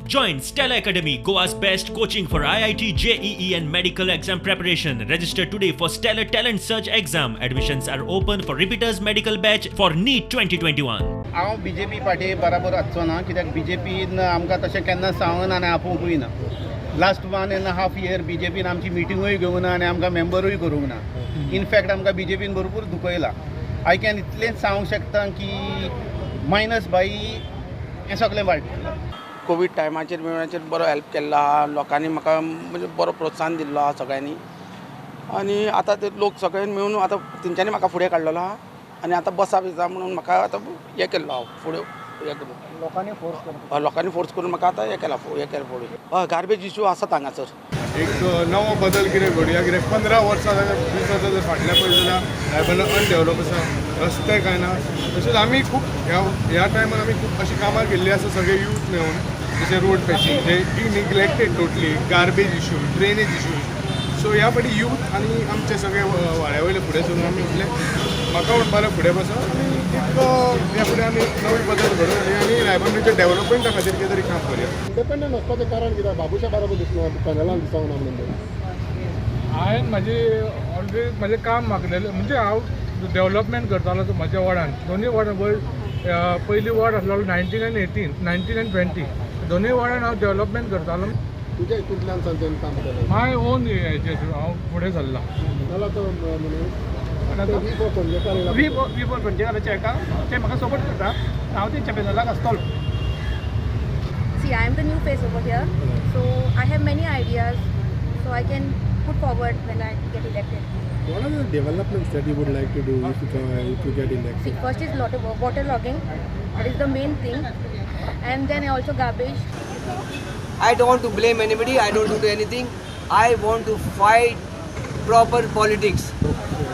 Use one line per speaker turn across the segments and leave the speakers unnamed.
Join Stella Academy, Goa's best coaching for IIT, JEE and medical exam preparation. Register today for Stellar Talent Search exam. Admissions are open for repeaters medical batch for NEET 2021.
हांव BJP party बराबर आसचो ना, कित्याक बीजेपीन आमकां तशें केन्ना सांगूंक ना आनी आपोवंकूय ना. Last 1.5 year बीजेपीन आमची मिटिंगूय घेवंक ना आनी आमकां मेंबरूय करूंक ना. इनफॅक्ट आमकां बीजेपीन भरपूर दुखयला. I can इतलेंच सांगूंक शकता की मायनस बाई हें सगळें वायट.
कोवीड टायमाचेर मेळण्याचेर बरो हेल्प केल्लो आहा लोकांनी, म्हाका म्हणजे बरो प्रोत्साहन दिल्लो आहा सगळ्यांनी. आनी आतां ते लोक सगळे मेळून आतां तेंच्यांनी म्हाका फुडें काडलेलो आहा आनी आतां बसा बिसा म्हणून म्हाका आतां हें केल्लो आहा फुडें हें करून
लोकांनी फोर्स करून,
लोकांनी फोर्स करून म्हाका आतां हें केलां हें केलां फुडें. हय, गार्बेज इशू आसात हांगासर.
एक नवो बदल कितें घडया, कित्याक 15 वर्सां जाल्यार 20 वर्सां जर फाटल्या पळयत जाल्यार रायबंदर अनडेवलप आसा, रस्ते कांय ना. तशेंच आमी खूब ह्या टायमार आमी खूब अशीं कामां केल्लीं आसा सगळे यूथ मेळून, जशें रोड पॅचींग जे neglected totally, garbage issue, drainage issue. So ह्या फाटी यूथ आनी आमचे सगळे वाड्या वयले फुडें सरून आमी म्हणलें म्हाका म्हणपाक फुडें बसा आनी एक ह्या फुडें आमी नवी बदल घडोवन आनी रायबंदरच्या डेवलपमेंटा खातीर कितें तरी काम करुया.
इंडिपेंडंट वचपाचें कारण कितें? बाबूशा बरोबर दिसना, पॅनलान दिसना म्हणून.
हांवें म्हाजी ऑलरेडी म्हाजें काम मागलेलें, म्हणजे हांव डेवलपमेंट करतालो म्हज्या वॉर्डान. दोनूय वॉर्डान, पयली वॉर्ड आसलेलो 19 आनी 18, 19 आनी 20, दोनूय वॉर्डान हांव डेवलपमेंट करतालो.
तुज्या हितूंतल्यान सांग काम केलें?
My own हेजेर हांव फुडें सरलां.
जाल्यार तो म्हणून
वी फोर पणजेकाराचे हेका ते म्हाका सपोर्ट करता, हांव तेंच्या पॅनलाक आसतलो.
See, I am the new face over here, so I have many ideas, so I can put forward when I get elected.
What are the developments that you would like to do if you get elected?
See, first is lot of water logging, that is the main thing, and then also garbage.
I don't want to blame anybody, I don't want to do anything. I want to fight proper politics.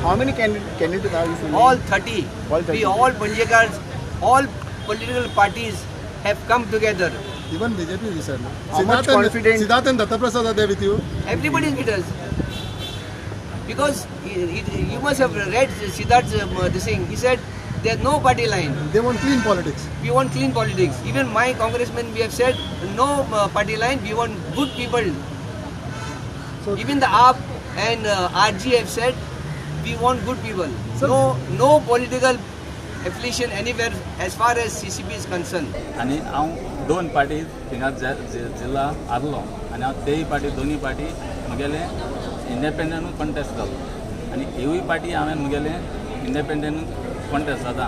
How many candidates are you sending?
All 30.
All 30.
We all Panjekars, all political parties have come together.
Even BJP you said.
How much confident?
Siddharth and Datta Prasad are there with you?
Everybody is with us. Because you must have read Siddharth's this thing. He said there's no party line.
They want clean politics.
We want clean politics. Even my congressman, we have said no party line. We want good people.
So
even the AAP and RG have said we want good people.
Sir,
no political affiliation anywhere as far as CCP is concerned.
आनी हांव दोन party थिंगा जिल्ला हारलो आनी हांव तेय party दोनूय पार्टी म्हगेले इंडिपेंडंटूच कॉन्टेस्ट जालो आनी ह्यूय पार्टी हांवें म्हगेलें इंडिपेंडंटूच कॉन्टेस्ट जाता.